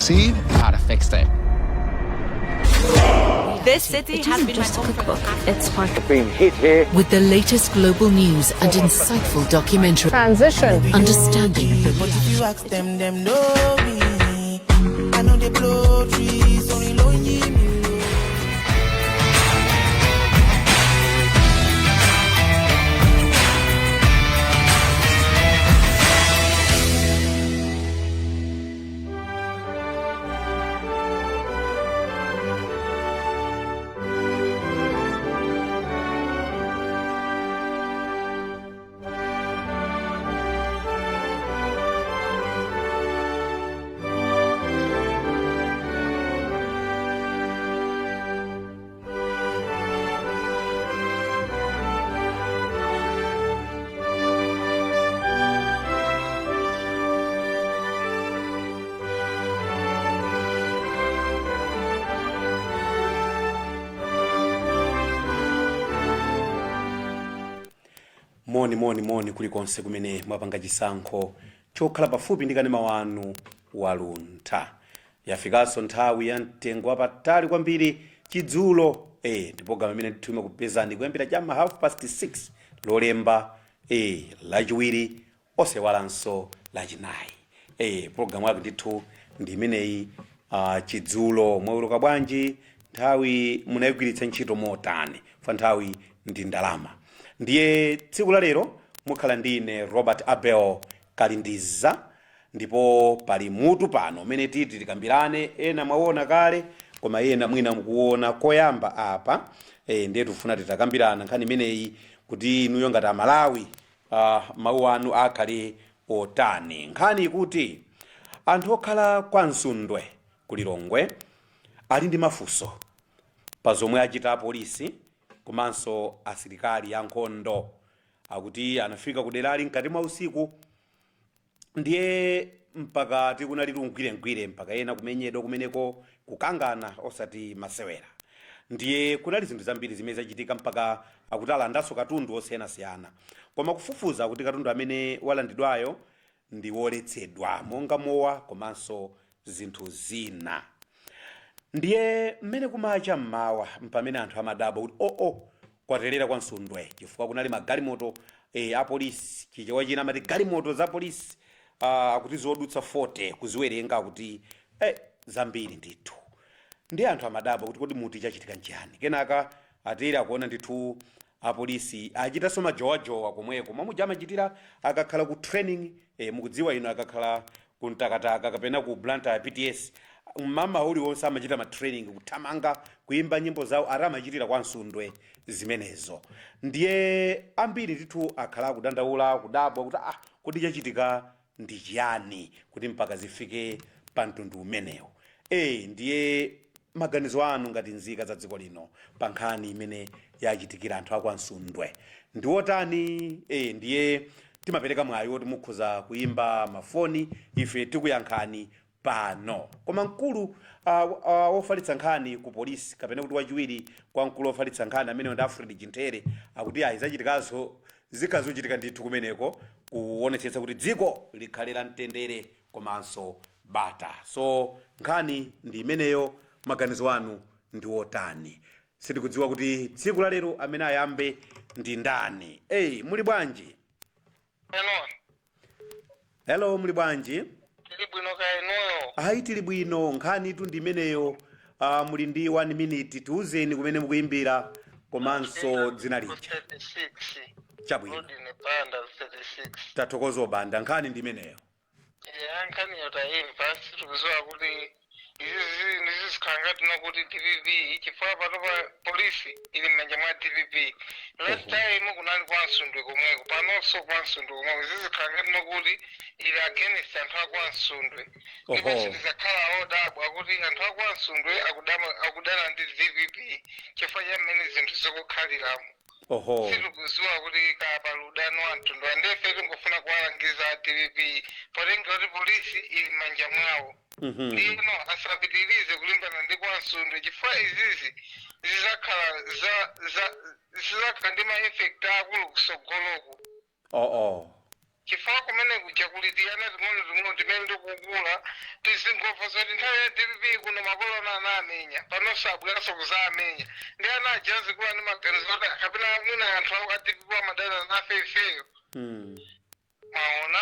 succeed, how to fix it. This city It has isn't been my just a home for the cookbook, past it's part Been hit here. with the latest global news and insightful documentary. Transition. Understanding the But if you ask them, them know me. I know they blow trees, only lonely me. Moni, moni, moni kulikonse kumene mwapanga chisankho chokhala pafupi ndi kanema wanu waluntha. Yafikanso nthawi ya mtengo wapatali kwambiri, Chidzulo. Ndi pologalamu imene ndithu kupezani kuyambira chama 6:30 Lolemba, Lachiwiri, osewalanso Lachinayi. Pologalamu yake ndithu ndi imeneyi, Chidzulo. Mwaweruka bwanji? Nthawi munayigwiritsa ntchito motani? Fa nthawi ndi ndalama. Ndiye tsiku la lero mukhala ndi ine, Robert Abel Kalindiza, ndipo pali mutu pano umene titi tikambirane. Ena mwaona kale, koma ena mwina mukuona koyamba apa. Ndiye tifuna titakambirana nkhani imeneyi kuti inuyo ngati Amalawi, mawu anu akhale otani. Nkhani ikuti anthu okhala kwa Msundwe ku Lilongwe ali ndi mafunso pa zomwe achita apolisi komanso asilikali ankhondo. Akuti anafika ku derali mkati mwa usiku, ndiye mpaka tikunali tungwirengwire, mpaka ena kumenyedwa kumeneko, kukangana osati masewera. Ndiye kunali zinthu zambiri zimene zachitika, mpaka akuti alandanso katundu osiyanasiyana, koma kufufuza kuti katundu amene walandidwayo ndi woletsedwa, monga mowa komanso zinthu zina. Ndiye mmene kumacha mmawa mpamene anthu amadabwa kuti oo, kwaterera kwa Msundwe, chifukwa kunali magalimoto apolisi. Chichewa china amati galimoto za polisi, akuti zodutsa 40 kuziwerenga, akuti zambiri ndithu. Ndiye anthu amadabwa kuti kodi muti chachitika nchiyani? Kenaka atere akuona ndithu apolisi achitanso majowajowa komweko, mwamuja amachitira akakhala ku training. Mukudziwa ino, akakhala ku Mtakataka kapena ku Blantyre PTS, mama uliwonse amachita ma training, kuthamanga, kuimba nyimbo zawo, ati amachitira kwa Msundwe zimenezo. Ndiye ambiri ndithu akhala akudandaula, kudabwa kuti ah, kodi chachitika ndi chiyani kuti mpaka zifike pa mtundu umenewo? Ndiye maganizo anu ngati nzika za dziko lino pa nkhani imene yachitikira anthu akwa Msundwe ndi wotani? Ndiye timapereka mwayi woti mukhoza kuyimba mafoni, ife tikuyankhani pano. Koma mkulu wofalitsa nkhani ku polisi, kapena kuti wachiwiri kwa mkulu wofalitsa nkhani, amene ndi Alfred Chintere, akuti ayi, zachitikazo zikhazochitika ndithu kumeneko kuonetsetsa kuti dziko likhale la mtendere komanso bata. So nkhani ndi imeneyo, maganizo anu ndi wotani? Sitikudziwa kuti tsiku la lero amene ayambe ndi ndani. Eyi, muli bwanji? Hello. Hello, muli bwanji? Tili bwino, kaya inuyo? Ayi, tili bwino. Nkhani itu ndi imeneyo. Muli ndi 1 minute, tiuzeni kumene mukuyimbira komanso dzina lija. 36. Chabwino. Rodney Banda, 36. Tathokoza, Banda. Nkhani ndi imeneyo. Ya, nkhaniyo tayimva. Sitikuziwa kuti izizi ndizizikhala tino kuti DPP, chifukwa pano pa polisi ili m'manja mwa DPP. Last time kunali kwa Msundwe komweko, panonso kwa Msundwe komweko. Zizikhala tino kuti ili against anthu akwa Msundwe, ndipo sitizakhala odabwa kuti anthu akwa Msundwe akudana ndi DPP chifukwa cha mmene zinthu zikukhaliramo. Sitikuziwa kuti kapa ludano wa mtundu andefe. Tingofuna kuwalangiza DPP, potenga kuti polisi ili m'manja mwawo, ndino asapitirize kulimbana ndi kwa Msundwe, chifukwa izizi zizakhala za za zizakhala ndi ma effect akulu kusogoloku. Oo. Chifukwa kumene kuja kuli tiyana ting'ono ting'ono timene tikukula, tizingomva zoti nthawi ya DPP kuno makolo ana anamenya, pano sabweranso kuzamenya. Ndi ana aja azikula ndi maganizo oti kapena mwina anthu a DPP amadana nafe ifeyo. Maona,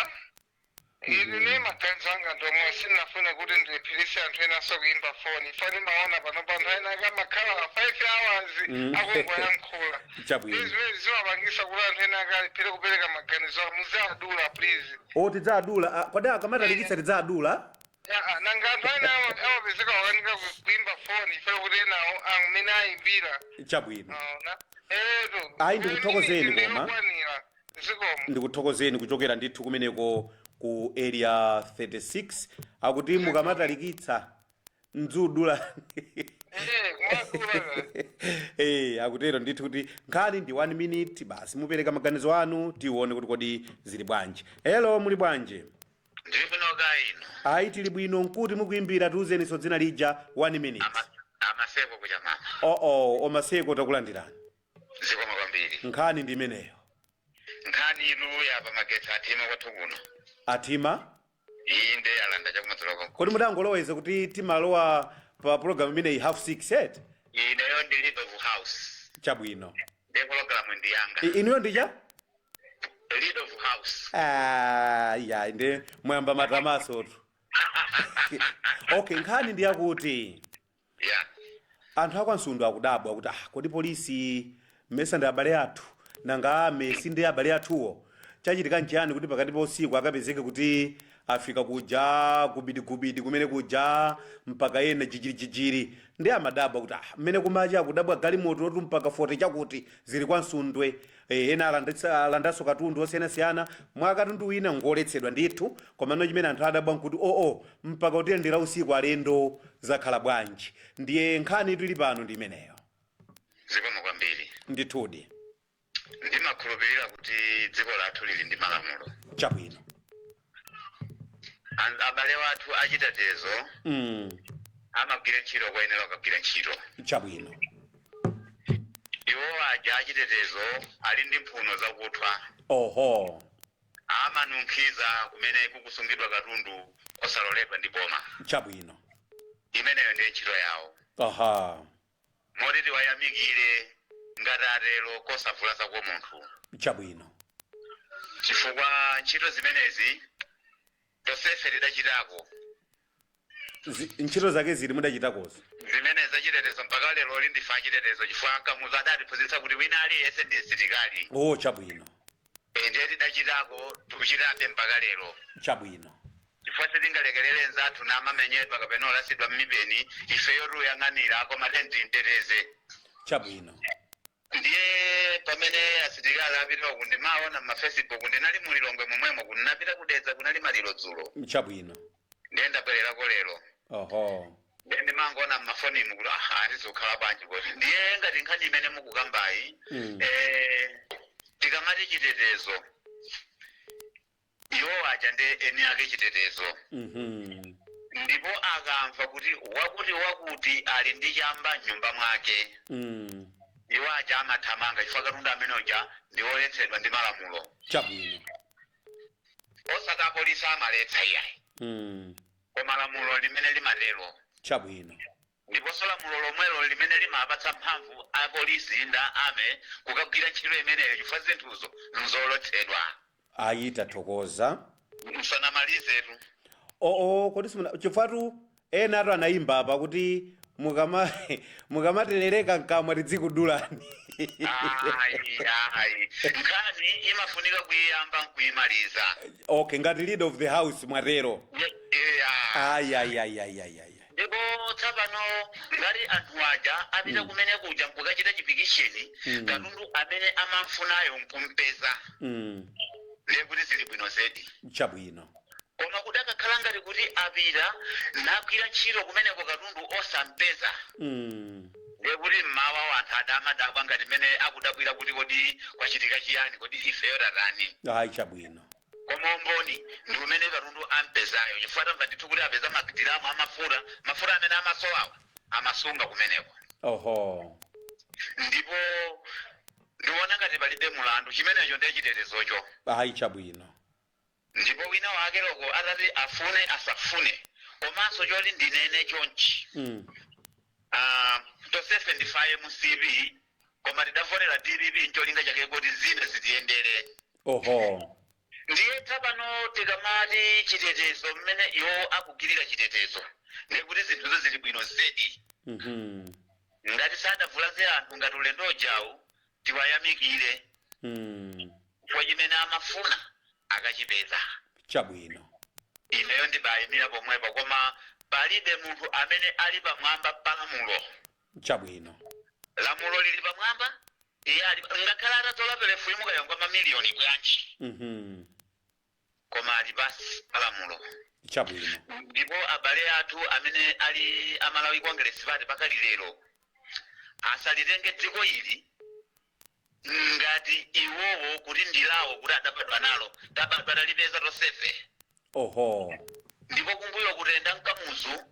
ine ne maganizo anga ndomwe, sindinafune kuti ndiliphirise anthu enanso kuimba foni. Fani maona pano anthu ena akamakhala 5 hours akungoyankhula. Izimene zimapangisa kuti anthu ena akaliphire kupereka maganizo awo. Muzadula, please. O, tidzadula. Ah, kodi akamatalikitsa tidzadula? Ya, nanga anthu ena amapezeka wakanika kuimba foni chifukwa kuti enawo amene ayimbira. Aona, eto. Ayi, ndikuthokozeni koma. Ndikukwanira, zikomo. Ndikuthokozeni kuchokera ndithu kumeneko ku Area 36, akuti mukamatalikitsa mdzudula. Eh, kumadula. Eh, akutero ndithu kuti nkhani ndi 1 minute basi, mupereka maganizo anu, tione kuti kodi zili bwanji. Hello, muli bwanji? Ndili bwino, inu? Ayi, tili bwino. Nkuti mukuimbira? Tiuzeninso dzina lija, 1 minute. Amaseko kuchamama. Oo, omaseko, takulandirani. Zikomo kwambiri. Nkhani ndi imeneyo. Nkhani ilu yapa, magetsi athima kwathu kuno. Athima? Inde, alanda chakumadzulo. Kodi mudangoloweza kuti timalowa pa program imeneyi 6:30 eti? Ineyo ndi leader of house. Ndi pologalamu ndi yanga. Inuyo ndicha? Leader of house. Ah, ya, ndi mwayamba matamasotu. Okay, nkhani ndi yakuti anthu akwansundu akudabwa kuti, ah, kodi polisi mmesa ndi abale athu? Nanga ame si ndi abale athuwo? Chachitika nchiyani kuti pakati pa usiku akapezeke kuti afika kuja gubidigubidi kumene kuja, mpaka ena jijirijijiri? Ndi amadabwa kuti, ah, mmene kumacha akudabwa galimoto otu mpaka 40 chakuti zili kwa Nsundwe. Ena alandanso katundu osiyanasiyana, mwa katundu wina ngoletsedwa ndithu. Komano chimene anthu adabwa nkuti, oo, mpaka kutiyendera usiku alendo, zakhala bwanji? Ndiye nkhani tili pano ndi imeneyo. Zikomo kwambiri. Ndithudi. Ndimakhulupirira kuti dziko lathu lili ndi malamulo. Abale wathu achitetezo amagwira ntchito koyenera kukagwira ntchito. Iwo aja achitetezo ali ndi mphuno zakuthwa. Amanunkhiza kumene kukusungidwa katundu osaloledwa ndi boma. Imeneyo ndiye ntchito yawo. Moti tiwayamikire ngati atero, kosavulaza kwa munthu. Chifukwa ntchito zimenezi tonsefe tidachitako. Ntchito zake zili mudachitakozo? Zimene zachitetezo, mpaka lero ndife achitetezo, chifukwa Kamuzu adatiphunzitsa kuti wina aliyense ndi msilikali. Oh, chabwino. Ndiye tidachitako, tikuchitabe mpaka lero. Chifukwa sitingalekelere nzathu namamenyedwa kapena olasidwa mmipeni, ifeyo tuyang'anira, koma tentiteteze. Ndiye pamene asilikali apita uku, ndimaona mmaFacebook. Ndinali mulilongwe momwemo, kunapita kudedza, kunali maliro dzulo. Ndiye ndabwererako lero. Ndiye ndimangoona mmafonimu kuti, aha, tizikhala bwanji kuti? Ndiye ngati nkhani imene mukukambayi, tikamati chitetezo, iwo aja ndi eni ake chitetezo. Ndipo akamva kuti wakuti wakuti ali ndi chamba m'nyumba mwake, iwo aja amathamanga, chifukwa katundu amene uja ndi woletsedwa ndi malamulo. Osati apolisi amaletsa, iyayi, koma lamulo limene limatero. Ndiponso lamulo lomwelo limene limapatsa mphamvu apolisi nda ame kukagwira ntchito imeneyo, chifukwa zinthuzo nzoletsedwa. Ayi, tathokoza. Msanamalizetu. Oo, kodi simuna chifukwa ena atu anayimba apa kuti mukamaterereka mkamwa tidzikudulani. Ayi, ayi, nkhani imafunika kuyiyamba nkuyimaliza. Okay, ngati leader of the house mwatero. Yeah. Ayi, ayi, ayi, ayi, ayi, ayi. Ndipo tsapano ngati anthu aja apita kumene kuja nkukachita chipikisheni, katundu amene amamfunayo nkumpeza, ndiye kuti zili bwino zedi. Koma kudakakhala ngati kuti apita nagwira ntchito kumeneko, katundu osampeza, ndiye kuti mmawa wanthu adamadabwa ngati mmene akudabwira kuti kodi kwachitika chiyani, kodi ifeyo tatani? Ayi, chabwino. Koma umboni ndi umene katundu ampezayo, chifukwa tamva ndithu kuti apeza madiramu amafuta, mafuta amene amasowawa amasunga kumeneko. Ndipo ndiona ngati palibe mulandu, chimenecho ndiye chitetezocho. Ayi, chabwino. Ndipo wina wake loko atati afune asafune, komanso choti ndinene chonchi, tonsefe ndife a MCP, koma tidavotera DPP ncholinga chake kuti zina zitiyendere. Ndiye tsapano tikamati chitetezo, mmene iwo akugwirira chitetezo, ndikuti zinthuzo zili bwino zedi. Ngati sadavulaze anthu ngati ulendo ujawu, tiwayamikire chifukwa chimene amafuna akachipeza. Ineyo ndibayimira pomwepo, koma palibe munthu amene ali pamwamba pa lamulo. Lamulo lili pamwamba, iye ali ngakhale atatola perfume kayangwa mamiliyoni bwanji, koma ali pasi pa lamulo. Ndipo abale athu amene ali a Malawi Congress Party pakali lero asalitenge dziko ili ngati iwowo kuti ndilawo, kuti adabadwa nalo. Tabadwa talipeza tonsefe. Ndipo kumbuyo kutenda mkamuzu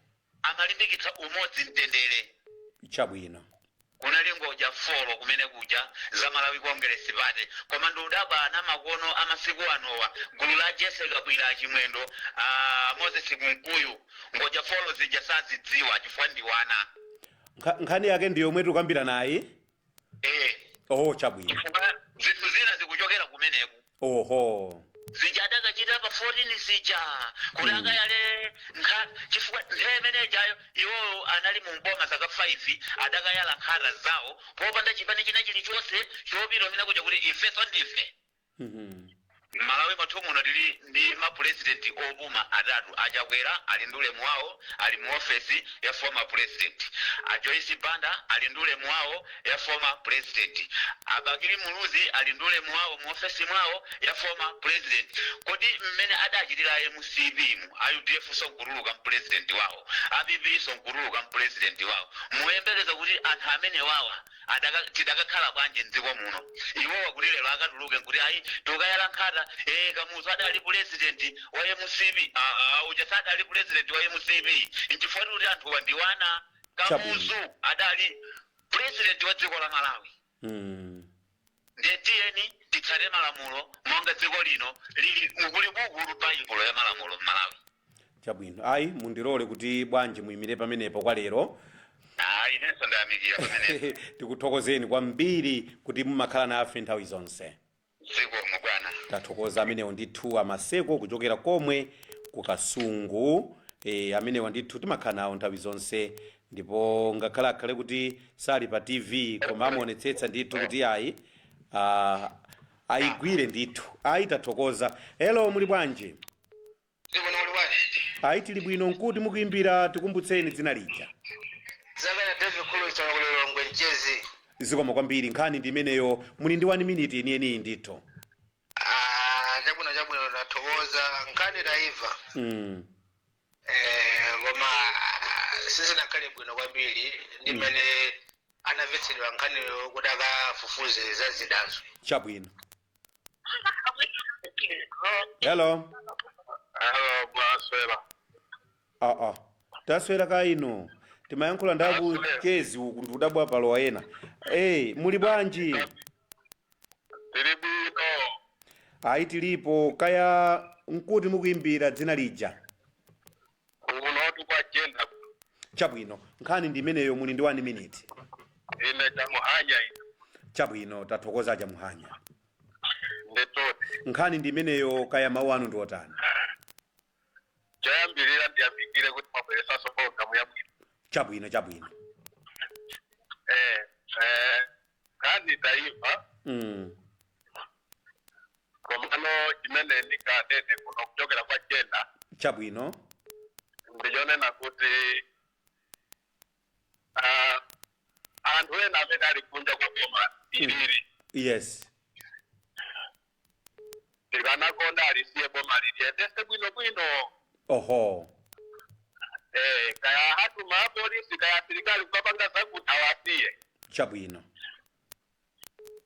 amalimbikitsa umodzi, mtendere. Kunali ngodya four kumene kuja za Malawi Congress Party, koma ndiudabwa ana makono amasiku anowa, gulu la Jesse Kabwira, Achimwendo, Moses Kunkuyu, ngodya four zija sazidziwa chifukwa ndiwana. Nkhani yake ndi yomwe tikukambira naye? Eh. Oh, chabwino. Chifukwa zinthu zina zikuchokera kumeneku. Zija adakachita pa 14 zija kuti akayale chifukwa nthawi imene ijayo iwowo anali mu mboma zaka 5, adakayala nkhata zawo popanda chipani china chilichonse chopita umene kuja kuti ifeso ndife. Malawi mwathu muno tili ndi mapurezidenti opuma atatu. Achakwera ali ndi ulemu wawo, ali mu ofesi ya former president. A Joyce Banda ali ndi ulemu wawo ya former president. Abakili Muluzi ali ndi ulemu wawo mu ofesi mwawo ya former president. Kodi mmene adachitira MCP mu, a UDF sonkutuluka mpurezidenti wawo, a PP sonkutuluka mpurezidenti wawo, muyembekeza kuti anthu amene wawa tidakakhala bwanji mdziko muno? Iwowa kuti lero akatuluke nkuti ayi, tikayala nkhata, Kamuzu adali president wa MCP. Uja sadali president wa MCP, nchifukwa kuti anthuwa ndiwana. Kamuzu adali president wa dziko la Malawi. Ndiye tiyeni titsate malamulo monga dziko lino lili mukuli buku Baibulo ya malamulo m'Malawi. Chabwino. Ayi, mundilole kuti bwanji muyimire pamenepo kwa lero. Ayi, inenso ndayamikira pamenepo. Tikuthokozeni kwambiri kuti mumakhala nafe nthawi zonse. Zikomo, bwana. Tathokoza. Amenewo ndithu amaseko kuchokera komwe kukasungu. Amenewa ndithu timakhala nawo nthawi zonse, ndipo ngakhale akhale kuti sali pa TV, koma amaonetsetsa ndithu kuti ayi, ayigwire ndithu. Ayi, tathokoza. Hello, muli bwanji? Zikomo, muli bwanji? Ayi, tili bwino. Nkuti mukuimbira? Tikumbutseni dzina lija. Zakana David Kulucha kulilongwe mchezi. Zikomo kwambiri. Nkhani ndi imeneyo, muli ndi 1 minute yeniyeniyi ndithu. Ah, chabwino, chabwino, tathokoza. Nkhani taiva. Koma sizinakhale bwino kwambiri ndi mmene anamvetsedwa nkhaniyo kuti akafufuze za zidazo. Chabwino. Hello. Hello, mwaswera? Aa, taswera ka ino. Timayankhula ndakuchezi uku, ndikudabwa palowa ena. Muli bwanji? Tili bwino. Ayi, tilipo. Kaya nkuti mukuimbira, dzina lija? Kunotu kwa Jenda. Chabwino, nkhani ndi imeneyo, muli ndi 1 minute. Ine Chamuhanya ine. Chabwino, tathokoza Chamuhanya. Nditoti. Nkhani ndi imeneyo, kaya mawu anu ndi otani? Choyambirira ndiyamikire kuti mwabweresanso program yabwino. Chabwino, chabwino. Nkhani taiva. Komano chimene ndinganene kuno kuchokera kwa Jenda ndichonena kuti anthu ena amene ali kunja kwa boma ilili, tikanakonda alisiye boma liliyendese bwino bwino. Kaya atuma apolisi, kaya asilikali kukapanga zakuti, awasiye.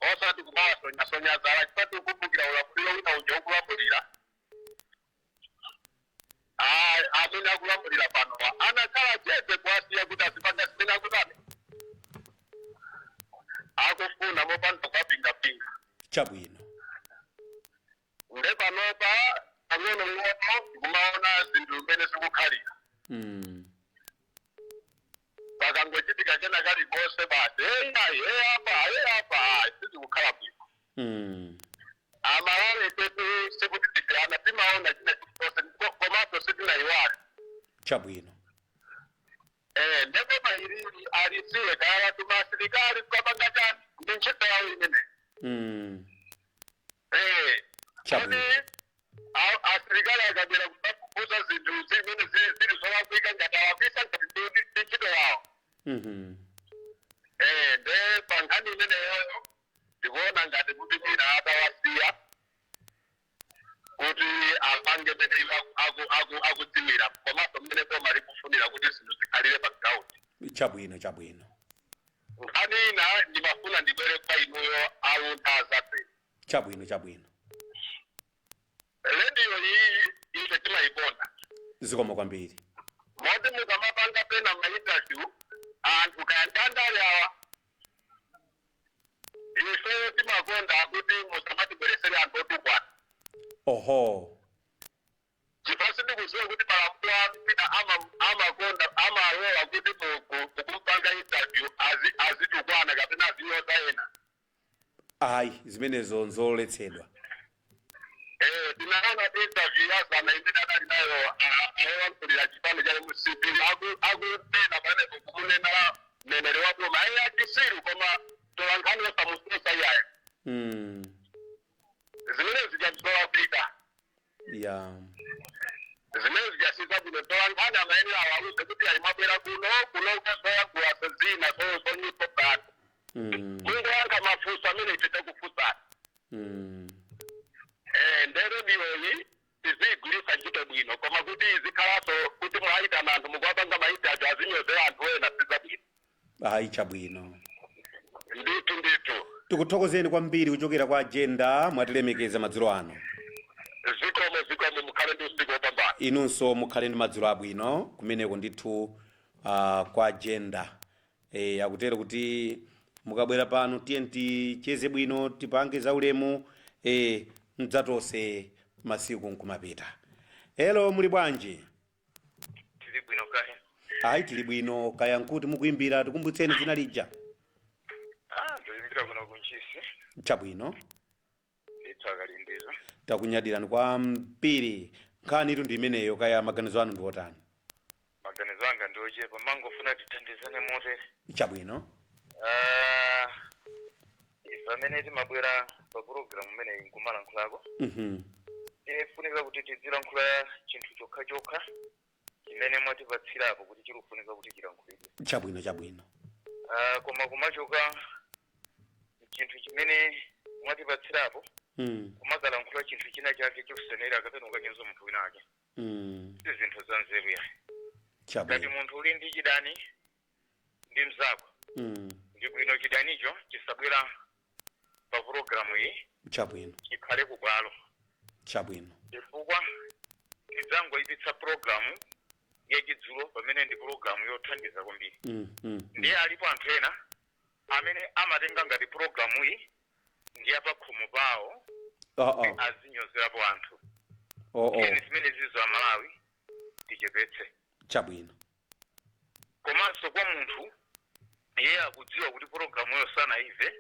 Osati kumawasonya zala, chifukwa tikukumbukira ulamuliro wina uja ukulamulira. Amene akulamulira panowa anakhala chete kuwasiya kuti azipanga zimene akutani, akufuna, mopanda kuwapingapinga. Nde panopa pang'ono. Chabwino. Ndipo mahiriri alisiwe kaya tuma asilikali kukapanga chani, ndi ntchito yawo imene. Chabwino. Kodi asilikali akabwera kusafufuza zinthu zimene zili zolakwika, ngati alakwisa, ngati ndi ntchito yawo. Nde pa nkhani imeneyoyo ndikuona ngati kuti mwina atawasiya kuti apange mene iwo akudziwira, komanso mmene boma likufunira kuti zinthu zikhalire pa ground. Chabwino, chabwino. Nkhani ina ndimafuna ndibwere kwa inuyo aluntha azabwino. Chabwino, chabwino. Rediyo iyi ife timayikonda. Zikomo kwambiri. Moti mukamapanga pena ma interview anthu kaya ndandale awa, ife timakonda kuti musamatibweresere anthu otukwana. Chifukwa sindikuziwa kuti malamulo anu mwina amakonda, amalola kuti mukumpanga interview azitukwana kapena azinyoza ena. Ayi, zimenezo nzoletsedwa. Tinaona interview yazana imene adali nayo ayolankhulira chipani cha MCP, akunena pamenepo, kumunena mneneri wa boma, ayi, achisiru, koma tolankhani osamususa iyayo. Zimene zija zolakwika. Zimene zijasiza bwino. Tolankhani amayenera awauze kuti ali mwabwera kuno kuno zoyankhula zina zonyuso zanu. Mungoyankha mafunso amene ife takufunsani. Nde rediyoyi tiziyigwiritsa ntchito bwino, koma kuti izikhalanso kuti mwayitana anthu, mukuwapanga ma interview, azinyozera anthu ena, sizabwino. Ayi, chabwino. Ndithu, ndithu. Tikuthokozeni kwambiri kuchokera kwa Agenda, mwatilemekeza madzulo ano. Zikomo, zikomo, mukhale ndi usiku wopambana. Inunso mukhale ndi madzulo abwino kumeneko ndithu, kwa Agenda. Akutero kuti mukabwera pano tiye ticheze bwino, tipange zaulemu, mdzatose masiku nkumapita. Hello, muli bwanji? Tili bwino, kaya? Ayi, tili bwino. Kaya nkuti mukuimbira? Tikumbutseni dzina lija. Ah, ndikuimbira kuno kuNtchisi. Chabwino. Ndithu, akalindiza. Takunyadirani kwambiri. Nkhani itu ndi imeneyo, kaya maganizo anu ndi otani? Maganizo anga ndi ochepa, mangofuna tithandizane motere. Chabwino. Ah, ife amene timabwera pa pulogalamu imeneyi nkumalankhulako, tifunika kuti tizilankhula chinthu chokhachokha chimene mwatipatsirapo kuti chikufunika kuti chilankhulidwe. Chabwino, chabwino. Ah, koma kumachoka chinthu chimene mwatipatsirapo, kumakalankhula chinthu china chake chosenera kapena ukanyoza munthu wina ake, si zinthu za nzeru ya. Ngati munthu uli ndi chidani ndi mzako, ndi bwino chidanicho chisabwera pa pulogalamu iyi. Chikhale ku bwalo. Chifukwa tidzangoyipitsa pulogalamu yachidzulo pamene ndi pulogalamu yothandiza kwambiri. Ndiye alipo anthu ena amene amatenga ngati pulogalamu iyi ndi yapakhomo pawo, azinyozerapo anthu. Tiyeni zimene zizo Amalawi tichepetse. Komanso kwa munthu iye akudziwa kuti pulogalamuyo sanaive,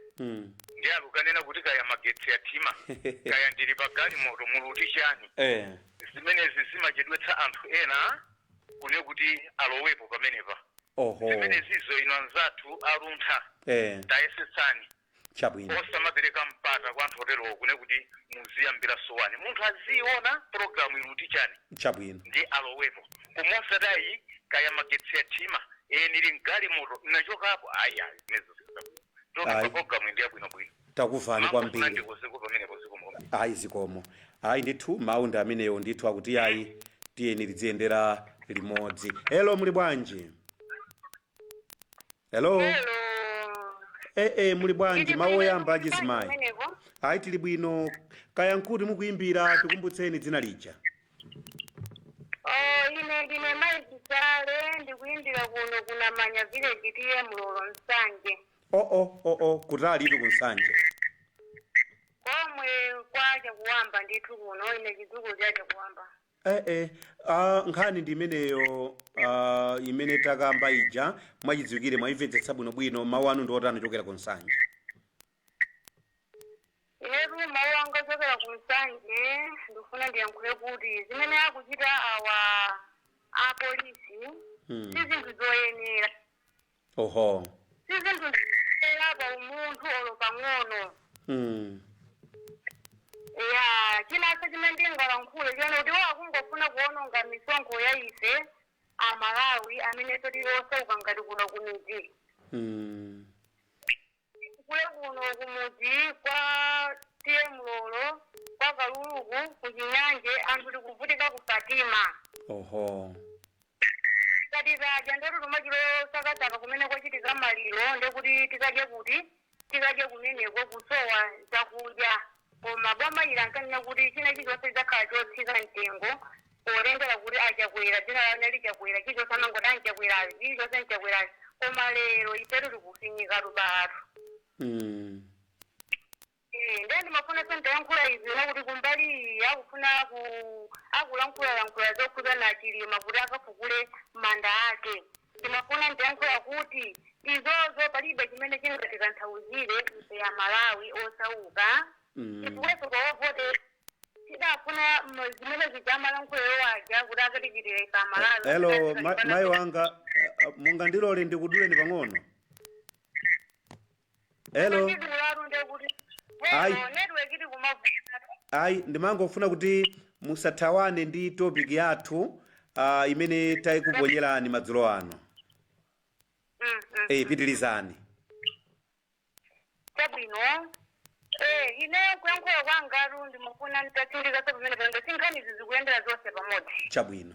ndiye akukanena kuti kaya magetsi athima, kaya ndili pa galimoto, muluti chani. Zimenezi zimachedwetsa anthu ena kune kuti alowepo pamenepa. Zimenezizo ino anzathu aluntha, tayesetsani osamapereka mpata kwa anthu oterowo kune kuti muziyambira sowani. Munthu aziona pulogalamu iluti chani, ndi alowepo, kumosadayi kaya magetsi athima, nili mgalimoto, nachokapo, ayi ayi, zimenezo sizabwino. Toke pa pulogalamu ndi yabwinobwino. Takuvani kwambiri. Ndikuziko pamenepo, zikomo. Ayi, zikomo. Ayi ndithu, mawu ndi amenewo ndithu, akuti ayi, tiyeni tidziyendera limodzi. Hello, muli bwanji? Hello. Hello. Muli bwanji? Tili Mawu bwino, oyamba tili achizimayi. kumeneko. Ayi, tili bwino. Kaya nkuti mukuimbira? Tikumbutseni dzina lija. Oh, ine ndine Mayi Chisale, ndikuimbira kuno kunamanya village, T/A Mlolo, Nsanje. Oh, kutali itu kuNsanje. Komwe kwacha kuwamba ndithu kuno, ine chidzukulu chacha kuwamba. Nkhani ndi imeneyo, imene takamba ija, mwachidziwikire mwayimvetsetsa bwinobwino. Mawu anu ndi otani chokera ku Nsanje? Inetu mawu anga ochokera ku Nsanje, ndikufuna ndiyankhule kuti zimene akuchita awa Apolisi si zinthu zoyenera. Oho. Si zinthu zoyenera pa umunthu olo pang'ono. Ya, chinanso chimene ndingalankhule chona kuti wakungofuna kuononga misonkho ya ife Amalawi amene tili osauka ngati kuno kumidzi. Kule kuno kumudzi kwa T/A Mlolo, kwa Kaluluku, kuchinyanje, anthu tikuvutika ku Fatima. Oho. Ngati tadya ndetu tumachilo sakasaka kumene kwachitika maliro, ndekuti tikadye kuti tikadye kumeneko, kusowa zakudya. Koma boma ila nkanena kuti china chilichonse chidzakhala chotsika mtengo, polengera kuti achakwera, dzina lawo nali Chakwera, chilichonse amangoti anchakwerayo, chilichonse nchakwerayo, koma lero ifetu tikufinyika tubatu. Ndiye ndimafuna sentayankhula izi nakuti kumbali iyi akufuna ku akulankhulalankhula zokhuza na Chilima kuti akafukule manda ake, ndimafuna ndiyankhula kuti izozo palibe chimene chingatikanthauzire ife ya Malawi osauka. Chifukwa kwawovote tidafuna zimene zijamalankhulero waja kuti akatichitira ife Amalawi. Hello, mayi wanga, mungandilole ndikuduleni pang'ono? Hello. Ndidulatu ndekuti Ayi. network ili kumavuta. Ayi, ndimangofuna kuti musathawane ndi topic yathu imene tayikuponyerani madzulo ano. Pitirizani. Chabwino. Ine kuyankhula kwangatu ndimafuna nditatsindikaso pamene pano sinkhanizi zikuyendera zonse pamodzi. Chabwino.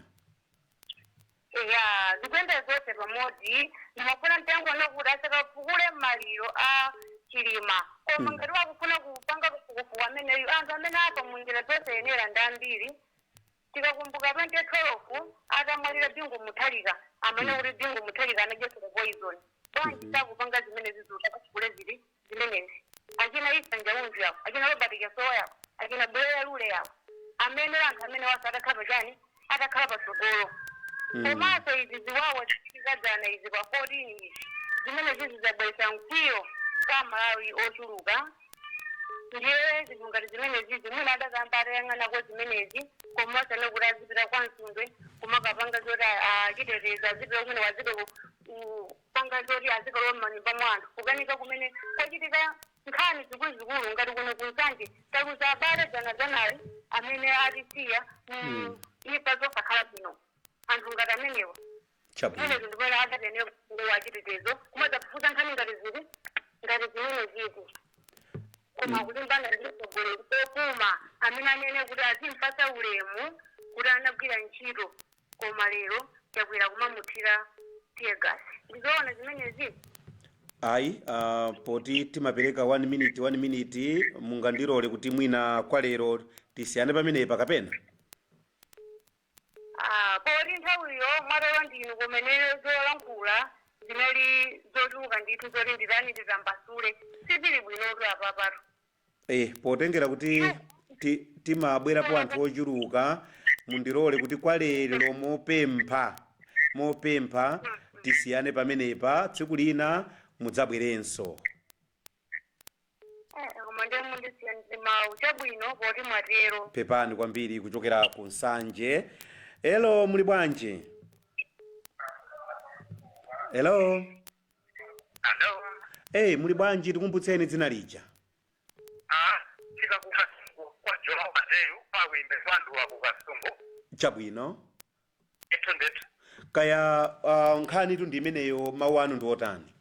Ya, zikuyendera zonse pamodzi. Ndimafuna nditayankhula kuti asakafukule maliro a Chilima, koma ngati wakufuna kupanga kafukufuku ameneyu, anthu amene apa munjira zosayenera ndi ambiri. Tikakumbuka 2012 atamwalira Bingu Mutharika, amene kuti Bingu Mutharika anadyesera poison, bwanji sakupanga zimene zizuta akafukule zili zimenezi? Achina Isa Njaunju yawo, achina Robert Chasowa yawo, achina Buleya Lule yawo, amene anthu amene wasa atakhala pachani, atakhala patsogolo. Komanso izi ziwawa zikadzana izi pa 14 izi, zimene zizi zabweretsa mkwiyo kwa Malawi ochuluka. Ndiye zinthu ngati zimenezi mwina adakamba atayang'anako zimenezi, komanso kuti azipita kwa Msundwe kumakapanga zoti achiteteza, azipita kumene wazike kupanga zoti azikalowa m'manyumba mwa anthu, kukanika kumene kwachitika nkhani zikuluzikulu ngati kuno kuNsanje taluza abale dzanadzanali amene atisiya imfa zosakhala bwino. Anthu ngati amenewa zimene zindipera adatenera wachitetezo kumadzafufuza nkhani ngati zili ngati zimene ziti, koma kulimbana ndi mtsogoleri okuma amene anene kuti azimpasa ulemu kuti anagwira ntchito, koma lero Chakwera kumamuthira tear gas, ndizoona zimenezi? Ayi, poti timapereka 1 minute 1 minute, mungandilole kuti mwina kwa lero tisiyane pamenepa kapena? Ah, poti nthawiyo mwatolo ndinu kumene zolankhula zinali zochuluka ndithu zoti nditani nditambasule, sitili bwinotu apapatu. Potengera kuti timabwerapo anthu ochuluka, mundilole kuti kwa lero mopempha tisiyane pamenepa, tsiku lina mudzabwerenso. Koma ndiye mundisiyanise mawu. Chabwino, poti mwatero. Pepani kwambiri kuchokera ku Nsanje. Hello, muli bwanji? Hello. Hello. Hey, muli bwanji? Tikumbutseni dzina lija. Ah, tika kuKasungu kwa Jomo Mateyu pawimbe kwanduwa kuKasungu. Chabwino. Ndithu ndithu. Kaya, nkhani tu ndi imeneyo, mawu anu ndi otani?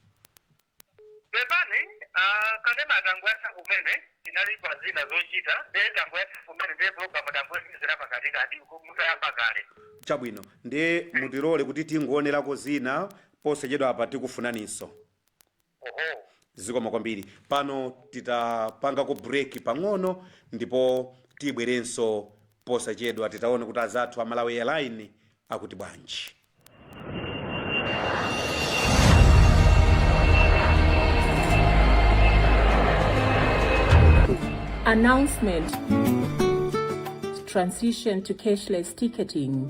Pepani, ah, kanema tangoyatsa kumene, tinali pa zina zochita, ndiye tangoyatsa kumene, ndiye program tangoyesera pakatikati mutayamba kale. Chabwino, ndiye mutilole kuti tingonerako zina posachedwa apa tikufunaninso. Oho. Zikoma kwambiri. Pano titapangako break pang'ono ndipo tibwerenso posachedwa titaone kuti azathu a Malawi Airline akuti bwanji. Announcement. Transition to cashless ticketing.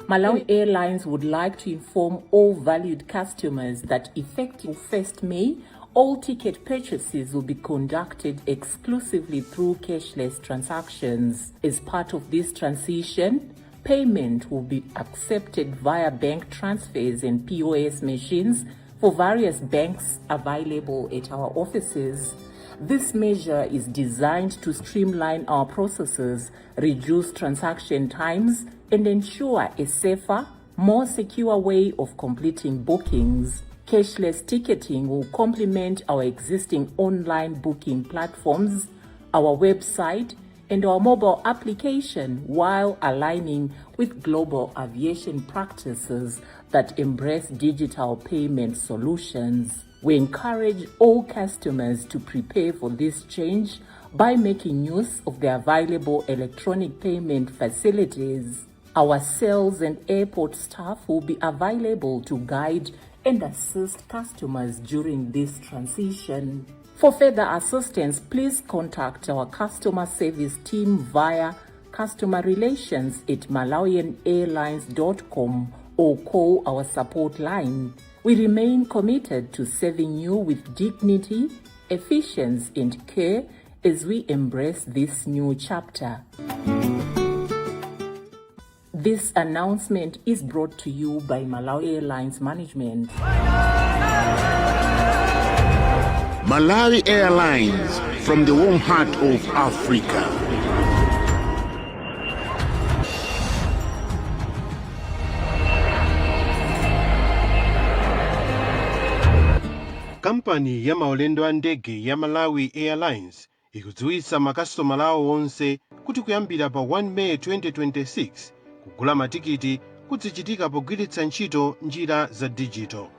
Malawi Airlines would like to inform all valued customers that effective 1st May, all ticket purchases will be conducted exclusively through cashless transactions. As part of this transition, Payment will be accepted via bank transfers and POS machines for various banks available at our offices. This measure is designed to streamline our processes, reduce transaction times, and ensure a safer, more secure way of completing bookings. Cashless ticketing will complement our existing online booking platforms, our website, and our mobile application while aligning with global aviation practices that embrace digital payment solutions. We encourage all customers to prepare for this change by making use of the available electronic payment facilities. Our sales and airport staff will be available to guide and assist customers during this transition. For further assistance, please contact our customer service team via customer relations at malawianairlines.com or call our support line. We remain committed to serving you with dignity, efficiency, and care as we embrace this new chapter. This announcement is brought to you by Malawi Airlines Management. Malawi Airlines, from the warm heart of Africa. Kampani ya maulendo a ndege ya Malawi Airlines ikudziwitsa makasitomala awo onse kuti kuyambira pa 1 Meyi 2026, kugula matikiti kuzichitika pogwiritsa ntchito njira za dijito.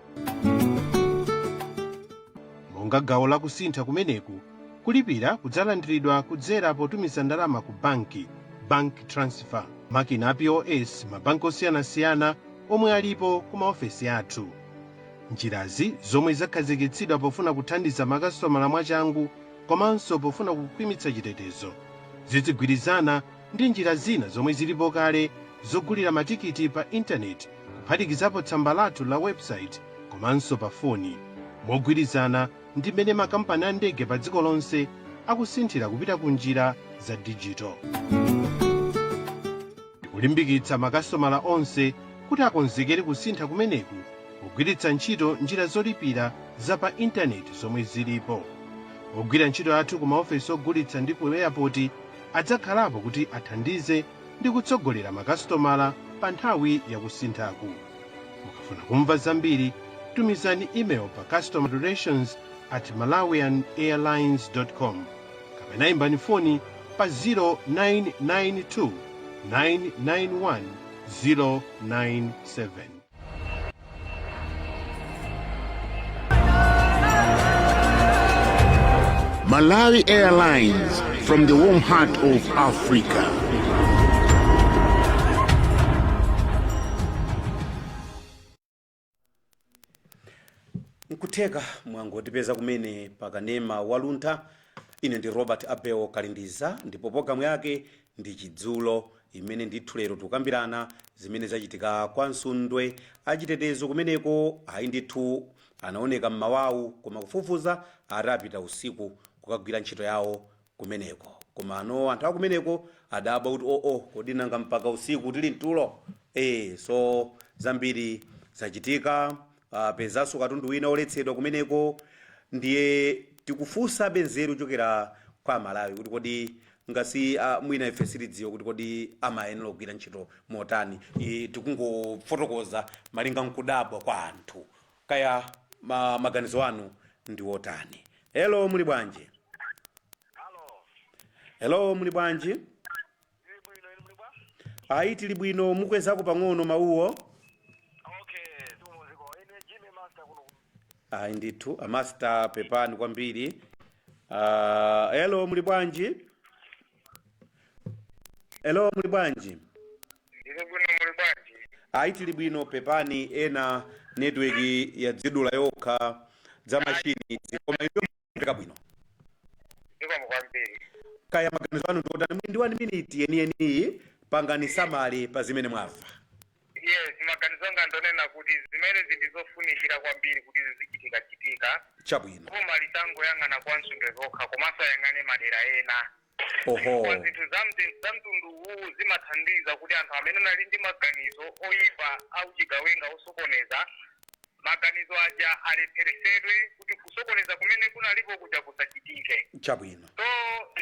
Monga gawo lakusintha kumeneku, kulipira kudzalandiridwa kudzera potumiza ndalama ku banki, bank transfer, makina a POS, mabanki osiyanasiyana omwe alipo ku maofesi athu. Njirazi, zomwe zakhazikitsidwa pofuna kuthandiza makasitomala mwachangu komanso pofuna kukhwimitsa chitetezo, zizigwirizana ndi njira zina zomwe zilipo kale zogulira matikiti pa intaneti, kuphatikizapo tsamba lathu la website komanso pa foni, mogwirizana ndi mmene makampani a ndege pa dziko lonse akusinthira kupita ku njira za dijito. Tikulimbikitsa makasitomala onse kuti akonzekere kusintha kumeneku pogwiritsa ntchito njira zolipira za pa intaneti zomwe zilipo. Ogwira ntchito athu ku maofesi ogulitsa ndi ku airport adzakhalapo kuti athandize ndi kutsogolera makasitomala pa nthawi yakusinthaku. Mukafuna kumva zambiri, tumizani email pa customer relations@malawianairlines.com kapena imbani foni pa 0992 991 097. Malawi Airlines, from the warm heart of Africa. Nkutheka mwangotipeza kumene pakanema waluntha. Ine ndi Robert Abel Kalindiza, ndipo pologalamu yake ndi Chidzulo, imene ndithu lero tikukambirana zimene zachitika kwa Nsundwe. Achitetezo kumeneko ayi ndithu anaoneka mmawawu, koma kufufuza atapita usiku kukagwira ntchito yawo kumeneko. Koma ano anthu akumeneko adabwa kuti, oo, kodi nanga mpaka usiku tili mtulo? So zambiri zachitika, pezanso katundu wina oletsedwa kumeneko. Ndiye tikufunsa nzeru kuchokera kwa Malawi kuti kodi ngasi mwina ife sitidziwa kuti kodi amayenera kugwira ntchito motani. Tikungofotokoza malinga nkudabwa kwa anthu. Kaya maganizo anu ndi otani? Hello, muli bwanji? Hello, muli bwanji? Ayi, tili bwino. Mukwezako pang'ono mawuwo. Ayi ndithu, a master, pepani kwambiri. Hello, muli bwanji? Hello, muli bwanji? Ndili bwino, muli bwanji? Ayi, tili bwino. Pepani, ena network yadzidula yokha za machini, koma iwe mupeka bwino. Zikomo kwambiri. Kaya maganizo anu ndiotani? Muli ndi 1 minute yeniyeniyi, pangani summary pa zimene mwamva. Yes, maganizo anga ndonena kuti zimene zili zofunikira kwambiri kuti zizichitika chitika. Boma lisangoyang'ana kwa Nsundwe kokha, komanso ayang'ane madera ena. Oho. Zinthu za mtundu uwu zimathandiza kuti anthu amene anali ndi maganizo oyipa auchigawenga osokoneza maganizo aja alepheresedwe kuti kusokoneza kumene kunalipo kuja kusachitike. Chabwino. So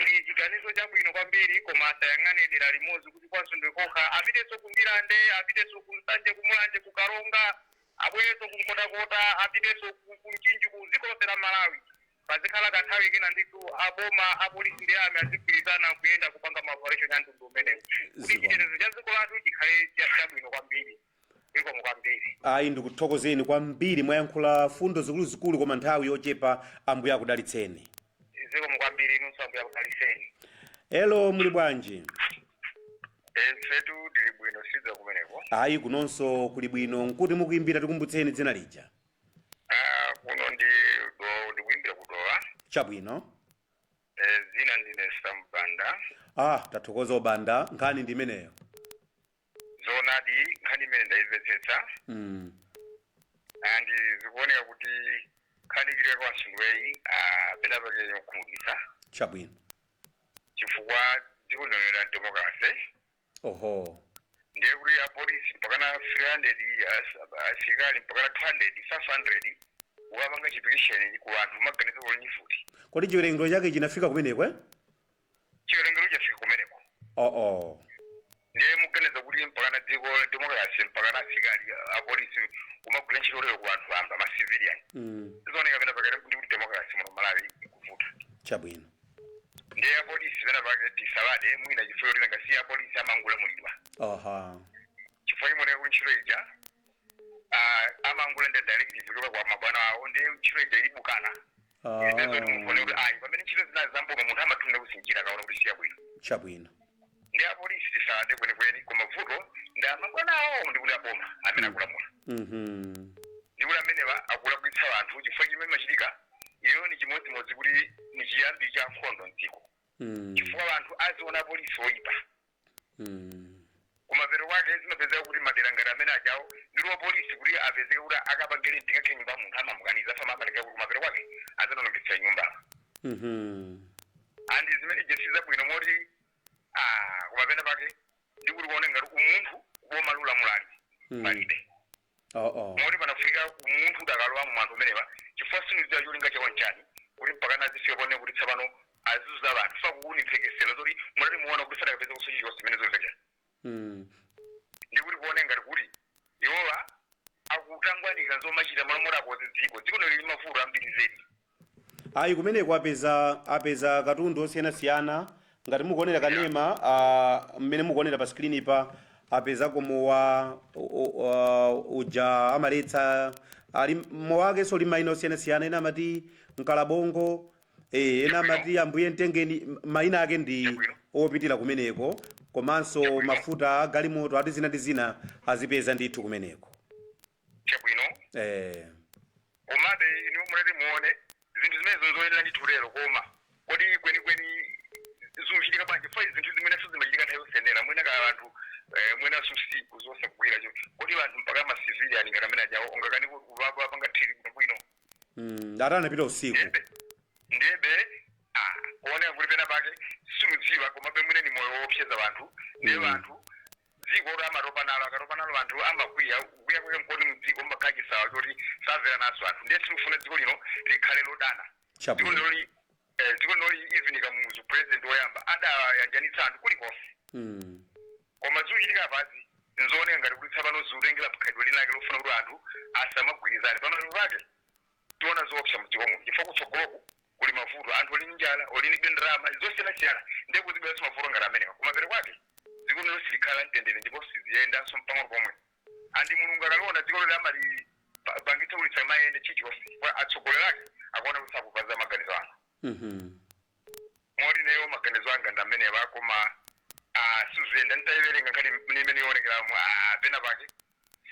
ndi chiganizo chabwino kwambiri, koma asayang'ane dera limodzi kuti kwa Nsundwe kokha, apitenso ku Ndirande, apitenso ku Nsanje, ku Mulanje, ku Karonga, abwerenso ku Nkhotakota, apitenso ku Mchinji, ku dziko lonse la Malawi. Pazikhala kanthawi kena ndithu aboma, apolisi ndi army azigwirizana kuyenda kupanga ma operation a mtundu umenewu kuti Zikomo. chitetezo cha dziko lathu chikhale chabwino kwambiri. Zikomo kwambiri. Ayi, ndikuthokozeni kwambiri, mwayankhula fundo zikuluzikulu koma nthawi yochepa. Ambuye akudalitseni. Zikomo kwambiri, inunso Ambuye akudalitseni. Hello, muli bwanji? Ifetu tili bwino, sidza kumeneko? Ayi, kunonso kuli bwino. Nkuti mukuimbira? Tikumbutseni dzina lija. Ah, kuno ndi ndikuimbira kuDowa. Chabwino. Zina ndine Sambanda. Ah, tathokoza Obanda, nkhani ndi imeneyo. Zoonadi, nkhani imene ndayimvetsetsa and zikuoneka kuti nkhani ilire kwa Nsundweyi pena pake yokhumudwitsa chifukwa dziko lino la democracy. Ndiye kuti apolisi mpakana 300, asilikali mpakana 200, 500 ukapanga chipikisheni ku anthu maganizo olinifuti. Kodi chiwerengero chake chinafika kumeneko, eh? Chiwerengero chafika kumeneko. Oh. Ndiye muganiza kuti mpakana dziko la democracy, mpakana asilikali, apolisi umagwira ntchito lero ku anthu amba ma civilian, zioneka pena pake ndi kuti democracy muno Malawi ikuvuta. Ndiye apolisi pena pake tisalade mwina chifukwa choti ngasiya apolisi amangolamulidwa, chifukwa imoneka kuti ntchito ija amangolanda directive kuchoka kwa mabwana awo. Ndiye ntchito ija ilibukana zoti munthu kuti ayi, pamene ntchito zina zamboma munthu amathunira kusinjira akaona kuti siya bwino. Ndi apolisi tisalade kwenikweni, koma vuto ndi amabwana awo, ndikuti aboma amene akulamula, ndikuti amenewa akulakwitsa anthu, chifukwa chimene machitika iyo ni chimodzimodzi kuti ni chiyambi cha nkhondo mdziko, chifukwa anthu aziona apolisi oyipa. Kumapeto kwake zimapezeka kuti madera ngati amene ajawo ndili wapolisi kuti apezeke kuti akapangire ndingakhe nyumba, munthu amamukaniza fama, amatenga kuti kumapeto kwake azanonongetsa nyumba. And zimene jesi zabwino moti kumapena pake ndikuti kuone ngati umunthu kuboma lulamulali palibe. Moti panafika umunthu udakalowa mu anthu amenewa, chifukwa sinudziwa cholinga chawo nchani kuti mpakana azifika pone kuti tsapano azuza anthu fa kukuti mphekesera zoti munati muona kuti sadakapeza kuso chonse zimene zomvekera. Ndikuti kuone ngati kuti iwowa akutangwanika zomachita malo akoze dziko. Dziko lino lili mavuto ambiri zedi. Ayi, kumeneko apeza katundu osiyanasiyana ngati mukuonera kanema mmene mukuonera pa screen pa, apezako mowa uja amaletsa ali mowa wakenso uli mayina osiyanasiyana. Ena amati mkalabongo, ena amati ambuye mtengeni, mayina ake ndi opitira kumeneko, komanso mafuta agalimoto ati zina ndi zina azipeza ndithu kumeneko. Chabwino. Komabe inu munati muone zinthu zimene zoyenera ndithu lero, koma kodi kwenikweni zikuchitika bwanji? Fa zinthu zimene zimachitika nthawi yosenera mwina ka anthu mwina usiku zosagwira cho, kodi anthu mpaka ma civilian ngati amene ajawo ungakani kupanga thiri bwino? Ati anapita usiku. Ndebe kuoneka kuti pena pake simudziwa, komabe mwine ni moyo woopseza anthu. Ndiye anthu dziko oti amatopa nalo, akatopa nalo anthu amakwiya. Kukwiya kwake mkoti mdziko mmakhala chisawa choti samvera naso anthu. Ndiye sitifuna dziko lino likhale lodana. Dziko linoli, dziko linoli, even Kamuzu president woyamba adayanjanitsa anthu kulikonse. Koma zikuchitika pazi nzooneka ngati kuti tsapano zikutengera khalidwe linake lofuna kuti anthu asamagwirizane. Pamalo pake tiona zoopsa mdziko muno, chifukwa kutsogoloku kuli mavuto, anthu oli njala, oli ndi ndalama zosiyanasiyana, ndiye kuzibweranso mavuto ngati amenewa. Kumapeto kwake dziko lino silikhala mtendere ndipo siziyendanso mpang'ono pomwe. And Mulungu akaliona dziko lino amali pangitsa kuti samayende chichonse, chifukwa atsogoleri ake akuona kuti sakupaza maganizo anu. Moti neyo maganizo anga ndi amenewa, koma siziyenda. Nditayiwerenga nkhani imene ionekeramu, pena pake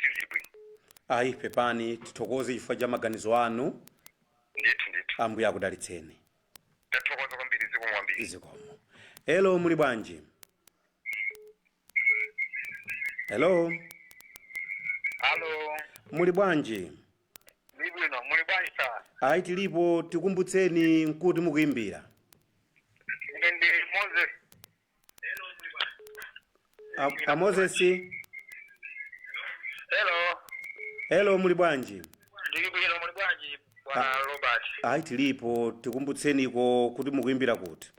sizili bwino. Ayi, pepani, tithokoze chifukwa cha maganizo anu. Ndithu, ndithu. Ambuye akudalitseni. Tathokoza kwambiri, zikomo kwambiri. Zikomo. Hello, muli bwanji? Hello. Halo. Muli bwanji? Ndi bwino, muli bwanji sa? Ayi, tilipo. Tikumbutseni nkuti mukuimbira. Ine ndi Moses. A Moses. Hello. Hello, muli bwanji? Ndili bwino, muli bwanji, bwana Robert? Ayi, tilipo. Tikumbutseniko kuti mukuimbira kuti?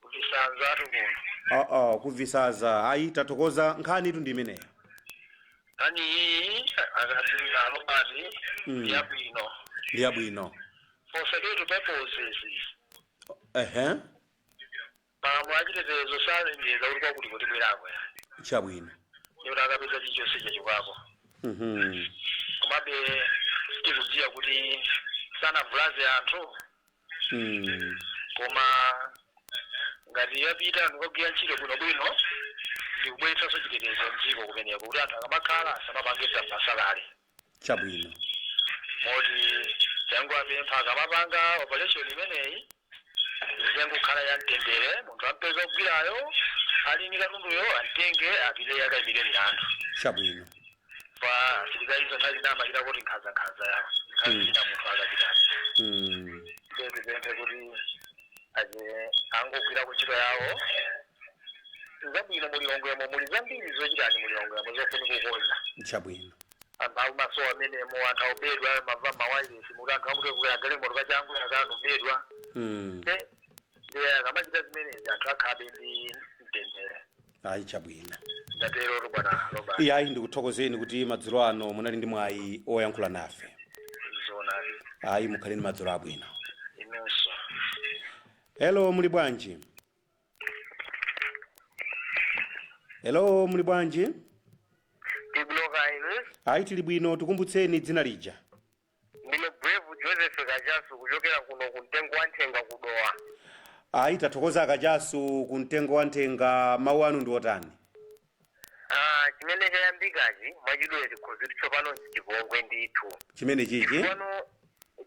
Kuvisanza kuno. Aa, kuvisaza. Ayi, tathokoza. Nkhani itu ndi imeneyo. Nkhani iyi akadina Robert, yabwino. Ndi yabwino. For security purposes, malamulo achitetezo salengeza kuti kwakuti kuti bwerako. Ndikuti akapeza chilichonse chachokako. Komabe sitikudziwa kuti sanavulaze anthu. Koma ngati yapita ndikugwira ntchito bwinobwino, ndikubweretsanso chitetezo mdziko kumeneko, kuti anthu akamakhala asamapange masalale. Moti changu apempha, akamapanga operation imeneyi izengukhala ya mtendere. Munthu ampeza kugwirayo ali ndi katunduyo, amtenge apite akayimire milandu. Pa asilikali izo nthawi zina amachita kuti nkhanzankhanza yawo, nthawi zina munthu akachitani. Tipemphe kuti aje angogwira kuntchito yawo zabwino. Mulilongwemo muli zambiri zochitani, mulilongwemo zofunika kukonza. Anthu akumasowa amenemo, anthu akubedwa, mava mawayilesi muti anthu akuti kukwera galimoto kachangu akanubedwa. Ndiye akamachita zimenezi anthu akhabe ndi mtendere. Ayi, chabwino. Ndatero, bwana Robert. Iye ayi, ndikuthokozeni kuti madzulo ano munali ndi mwayi oyankhula nafe. Zoonadi. Ayi, mukhale ndi madzulo abwino. Inenso. Hello, muli bwanji? Hello, muli bwanji? Tikuloka ine. Ayi, tili bwino. Tikumbutseni dzina lija. Ndine Brave Joseph Kachasu, kuchokera kuno kumtengo wa Nthenga, kudowa. Ayi, tathokoza, Kachasu, kumtengo wa Nthenga. Mawu anu ndi otani? Ah, chimene chayambikachi mwachidule tikhozi tsopano chipongwe ndithu. Chimene chichi?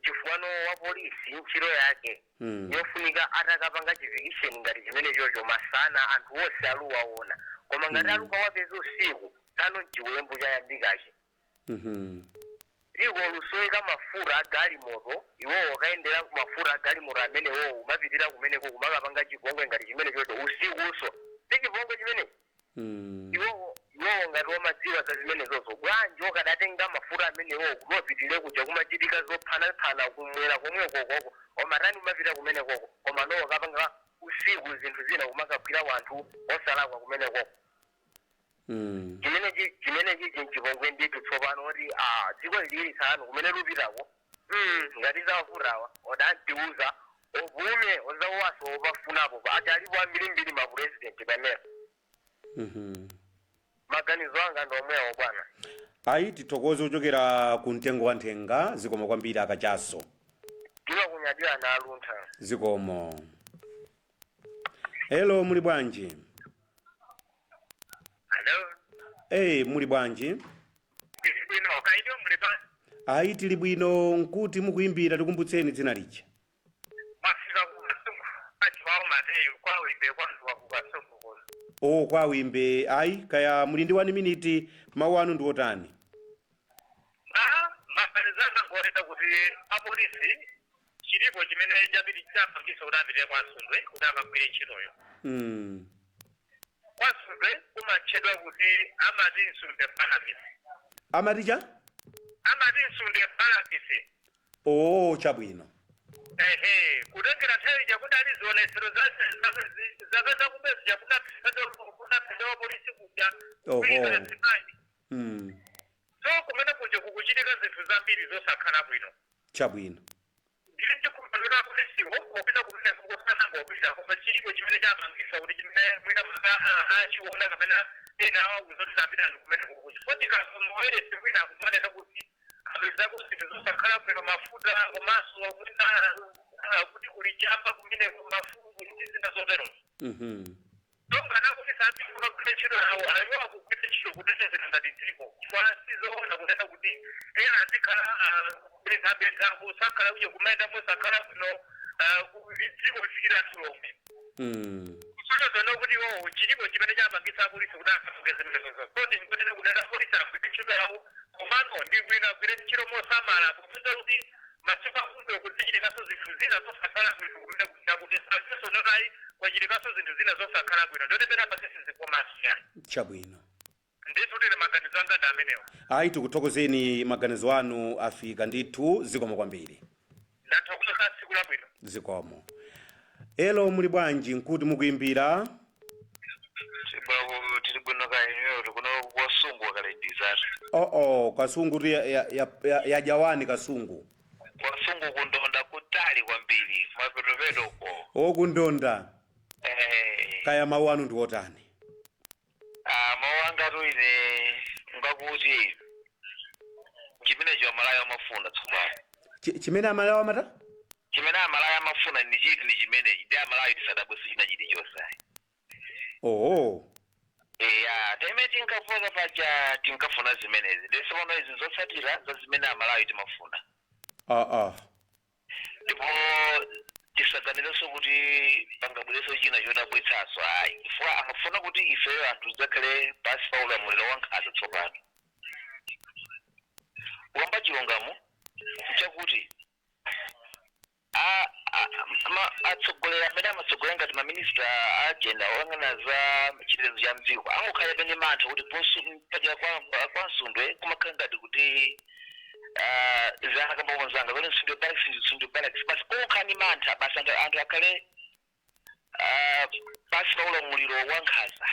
Chifukwa wa polisi ntchito yake yofunika atakapanga chivikisheni ngati chimene chocho masana, anthu onse aluwaona, koma ngati aluka wapeza usiku, tano chiwembu chayambikachi. Dziko lusoweka mafuta a galimoto, iwowo akayendera mafuta a galimoto amenewowo umapitira kumeneko kumakapanga chipongwe ngati chimene chocho usikuso, si chipongwe chimene? Iwowo ngati wamadziwa za zimenezozo, bwanji okadatenga mafuta amenewo kuti wapitire kuja kumachitika zophanaphana kumwera komweko koko, omatani umapita kumenekoko, koma nowo kapanga usiku zinthu zina kumakagwira wanthu osalakwa kumenekoko. Chimene chichi nchipongwe ndithu tsopano, kuti ah, dziko lili tsano kumene lupitako, ngati zawavutawa odantiuza ovume ozawaso opafunapo achalipo ambirimbiri mapurezidenti pamene. Maganizo anga ndi omwewo, bwana. Ayi, tithokoze kuchokera ku mtengo wa Nthenga. Zikomo kwambiri, Akachaso. Timakunyadira na Aluntha. Zikomo. Hello, muli bwanji? Hello. Hey, muli bwanji? Bwino, kaidi muli pa? Ayi, tili bwino. Nkuti mukuimbira? Tikumbutseni dzina lija. Mwafika kukasungu achiwawo Mateyu, kwawimbe kwanzuwa kukasungu kuno. O, kwawimbe. Ayi, kaya muli ndi 1 minute, mawu anu ndi otani? Ah, mafanizana ngoreta kuti apolisi chilipo chimene chabiri chapangisa kuti apite kwa Nsundwe kuti akagwire ntchitoyo. Kwa Nsundwe kumatchedwa kuti amati Nsundwe Barracks. Amati cha? Amati Nsundwe Barracks. O, chabwino. Ehe, kutengera nthawi ija kudali zionesero zapeza kupeza kunapeza polisi kuja kuiza simayi. So kumene kuja kukuchitika zinthu zambiri zosakhala bwino. Ndili chikumbukira polisiwo popita kumene kukusanangopita, koma chilipo chimene chamangisa kuti chimene mwina maka achiona kapena ena awauza kuti apita kumene kuku, chifukwa tikamoweresi mwina akumanena kuti apezako zinthu zosakhala bwino, mafuta, komanso mwina kuti kuli chamba kumeneko, mafuta ndi zina zotero. Tongana kuti sapita kugwira ntchito yawo, ayiwo akugwira ntchito kutetezera ngati dziko, chifukwa sizoona kunena kuti ena azikhala kubenzabenzako, sakhala uye kumayendamo sakhala bwino, dziko lifikira tulomwe. Kusonyeza kuti iwowo chilipo chimene chapangisa apolisi kuti akapange zimenezo. So ndingonena kuti apolisi agwire ntchito yawo, komano ndi bwino agwire ntchito mosamala, popeza kuti Masiku akumbuyo kuzichitikanso zinthu zina zosakhala bwino, kumene kuchakuti sazinso notayi kwachitikanso zinthu zina zosakhala bwino, ndoti pena pasisi zikomasiyana. Chabwino. Ndithu tili maganizo anga ndi amenewa. Ayi, tikuthokozeni, maganizo anu afika ndithu, zikomo kwambiri. Ndathokoza, tsiku labwino. Zikomo. Elo, muli bwanji? Nkuti mukuimbira? Tili bwino kaenyeyo, tikuno kwasungu akalendizatu. Oo, kasungu tu ya jawani kasungu. Kwasungu kundonda kutali kwambiri, mapetopetoko. Okundonda. Eh. Kaya mawu anu ndi otani? Ah, mawu angatu ine ngakuti chimenecho Amalawi amafuna tsopano. Chimene Amalawi amata? Chimene Amalawi amafuna ni chiti? Ni chimenechi, ndi Amalawi tisadabwese china chilichonse. Oo. Eya, time tinkafuna paja tinkafuna zimenezi, ndisopano izi zotsatira za zimene Amalawi timafuna. Aa. Ndipo tisaganizenso kuti pangabwereso china chodabwitsanso, ayi, chifukwa amafuna kuti ifeyo anthu tidzakhale pansi pa ulamuliro wa nkhanza. Tsopano kuyamba chilungamo chakuti atsogoleri amene amatsogolera ngati maminista agenda oyang'ana za chitetezo cha mdziko angokhala pene mantha kuti paja kwa Nsundwe kumakhala ngati kuti zana kamba zanga pene Nsundwe Barracks, Nsundwe Barracks basi, kokhala ni mantha basi, anthu akhale pansi pa ulamuliro wa nkhanza.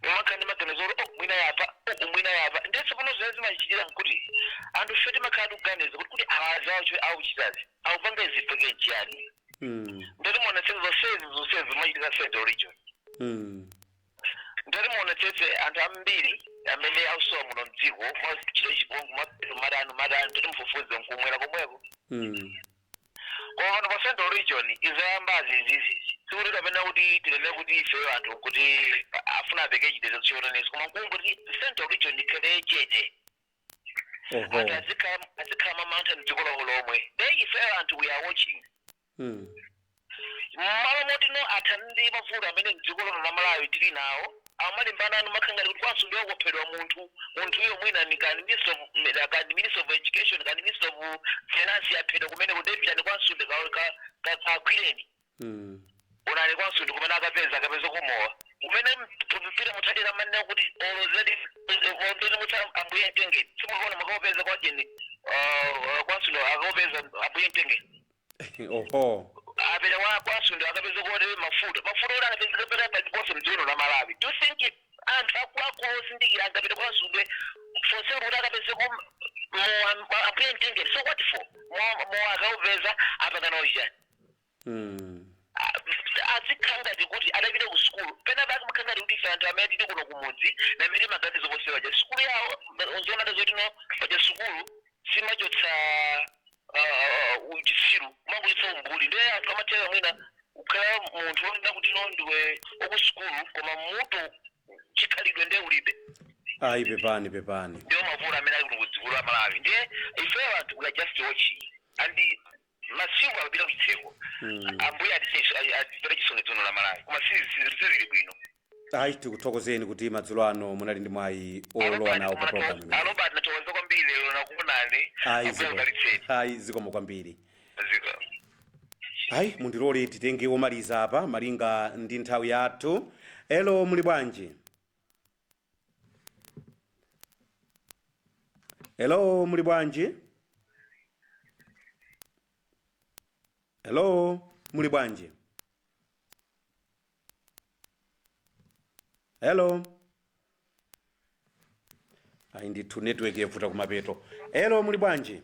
Mumakhala ndi maganizo oti, "Oh, mwina yapa, oh, mwina yapa." Ndetse pano zimene zimachitikira nkuti anthu ife timakhala tikuganiza kuti awazi auchitazi akupanga izifeke nchiyani? Ndati muonetsetse zonsezi zimachitika Central Region. Ndati muonetsetse anthu ambiri amene akusowa muno mdziko mwachita chipongwe, mapeto matano matano, ndati mufufuze nkumwera komweko. Koma pano pa Central Region izayambazi izizizi, sikuti kapena kuti tileme kuti ifeyo anthu kuti afuna apeke chitetezo chotanesi, koma nkunguti Central Region ikhale chete. Anthu azikhala mamantha mdziko lawo lomwe. Then ifeyo anthu we are watching. Mmalo moti no athani ndi mavuto amene mdziko lino la Malawi tili nawo, amalimbana anu makhala ngati kuti kwansundwe kuphedwa munthu, munthuyo mwina ni kani minister of, kani minister of education, kani minister of finance yaphedwa kumene kudepitani kwansundwe kagwireni. Onani kwansundwe kumene akapeza kumowa kumene pita muthalira manena kuti olozedi ondoni mutha ambuye mtengeni, simukaona makapeza kwajeni kwansundwe akapeza ambuye mtengeni. Apita kwa kwansundwe akapeza kuti mafuta oti akapeza pera paliponse mdziko la Malawi. Do you think anthu akuluakulu osindikira angapita kwansundwe fonse kuti akapeze ku mowa ambuye mtengeni? So what for? Mowa akaupeza apangana uchani? Azikhala ngati kuti adapita ku sukulu pena pake, makhala ngati kuti ife anthu amene tili kuno kumudzi namene maganizo ponse paja sukulu yawo zonada zoti no paja sukulu simachotsa uchitsiru, umangochotsa umbuli. Ndiye anthu amatheka mwina kukhala munthu wonena kuti no ndiwe okusukulu, koma mutu chikhalidwe ndiye ulibe. Ayi, pepani, pepani. Ndiwo mavuto amene ali kuno kudziko la Malawi. Ndiye ifeyo anthu we are just watching and masiku akupita kuchitseko. Ambuye atipere chisoni dziko la Malawi, koma sizili bwino. Ayi, tikuthokozeni kuti madzulo ano munali ndi mwayi olowa nawo pa program imeneyi. Alobert, nathokoza kwambiri lero nakuonani. Ayi. Ambuye Zikomo. akudalitseni. Ayi, zikomo kwambiri. Ziko. Ayi, mundilole titenge omaliza apa malinga ndi nthawi yathu. Elo, muli bwanji? Elo, muli bwanji? Elo, muli bwanji? Hello. Ayi ndithu, network yavuta kumapeto. Elo, muli bwanji?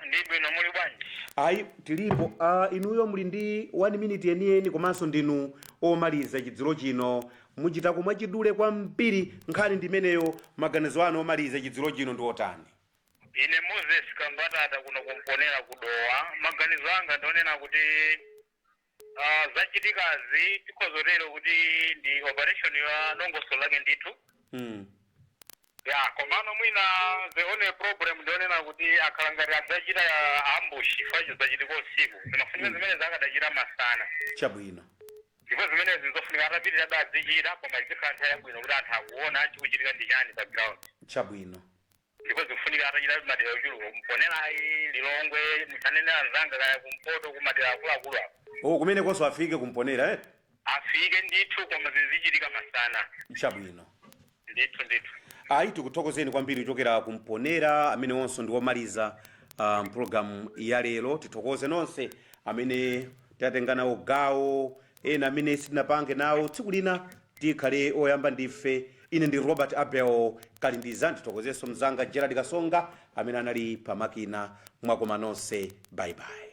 Ndi bwino, muli bwanji? Ayi, tilipo. Inuyo muli ndi 1 minute yeniyeni, komanso ndinu omaliza chidzulo chino. Muchitako mwachidule kwambiri, nkhani ndimeneyo. Maganizo anu omaliza chidzulo chino ndi otani? Ine Moses Kambatata kuno kumponera kudowa. Maganizo anga ndionena kuti zachitikazi tikhozotero kuti ndi operation ya dongosolo lake ndithu. Ya, komano mwina the only problem ndionena kuti akhala ngati adzachita ambush facho zachitika usiku, zimafunika zimene zakadachita masana. Chabwino. Ndipo zimenezi zofunika atapitira adzichita, koma izikhala nthawi yabwino kuti anthu akuona chikuchitika ndi chani pa ground. Chabwino. Ndipo zikufunika atachita madera ochuluka, kuMponerayi, Lilongwe, musanene anzanga kaya kumpoto, kumadera akuluakulu apo. O, kumenekonso afike kuMponera, eh? Afike ndithu, koma zizichitika masana. Chabwino. Ndithu, ndithu. Ayi, tikuthokozeni kwambiri kuchokera kuMponera, amene onso ndi womaliza mpulogalamu ya lero. Tithokoze nonse amene tatenga nawo gawo, ena amene sitinapange nawo, tsiku lina tikhale oyamba ndife. Ine ndi Robert Abel Kalindiza. Ndithokozenso mzanga Gerard Kasonga amene anali pamakina. Mwakoma nonse, bye bye.